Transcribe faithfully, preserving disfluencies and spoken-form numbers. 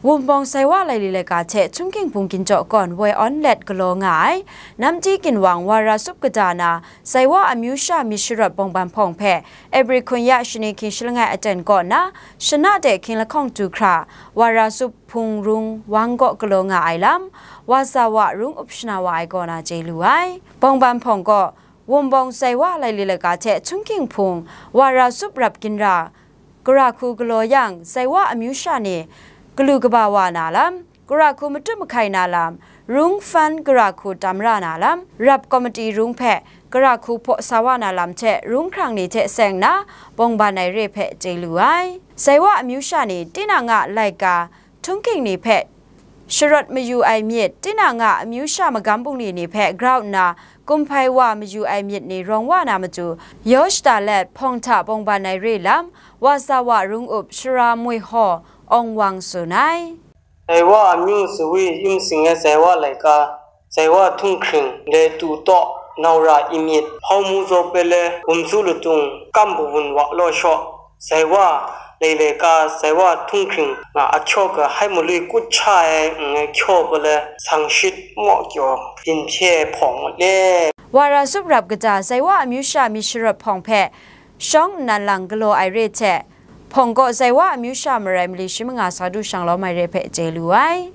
Wumbawng Saiwa Laili Laika hte Chungking Hpung Ginjaw Kawn woi awn let galaw nga ai, Namti Ginwang Wara Sup kata na, Saiwa amyu sha myit sharawt bawngban hpawng hpe April hkun ya shani hkying shi langai aten kaw na, shana de hkying lahkawng du hkra, Wara Sup Hpung Rung Wang kaw galaw nga ai lam, Wazawa Rung Up shana wa ai kaw na chye lu ai. Bawngban hpawng kaw, Wumbawng Saiwa Laili Laika hte Chungking Hpung Wara Sup rap ginra, gara hku galaw yang, Saiwa amyu sha ni galu kaba wa na lam, gara hku matut mahkai na lam, rung fan gara hku tam ra na lam, rap komiti rung hpe gara hku hpaw sa wa na lam hte rung hkrang ni hte seng na, bawngban ai re hpe chye lu ai. Saiwa amyu sha ni tinang a laika, Chungking ni hpe sharawt mayu ai myit, tinang a amyu sha magam bungli ni hpe grau nna, kumhpai wa mayu ai myit ni rawng wa na matu, yaw shada let hpawng hta bawngban ai re lam, Wazawa Rung Up Shara Mui Haw Awng Wang tsun ai. Saiwa amyu sawi yum sing ai Saiwa laika, Saiwa htunghkring, le tu taw, naura imyit, hpau mu zaw pele, gumsu latung, kam pawun wa law shaw, Saiwa Laili Laika, Saiwa htunghkring nga ahkyaw ga hai malui kut sha ai, ngai kyaw pele, sang shit maw kyaw, dinhpye ai hpawng le. Wara Sup rap kata Saiwa amyu sha myit sharawt hpawng hpe shawng nnan lang galaw ai re hte, hpawng kaw Saiwa amyu sha marai mali shi manga sa du shang lawm ai re hpe chye lu ai.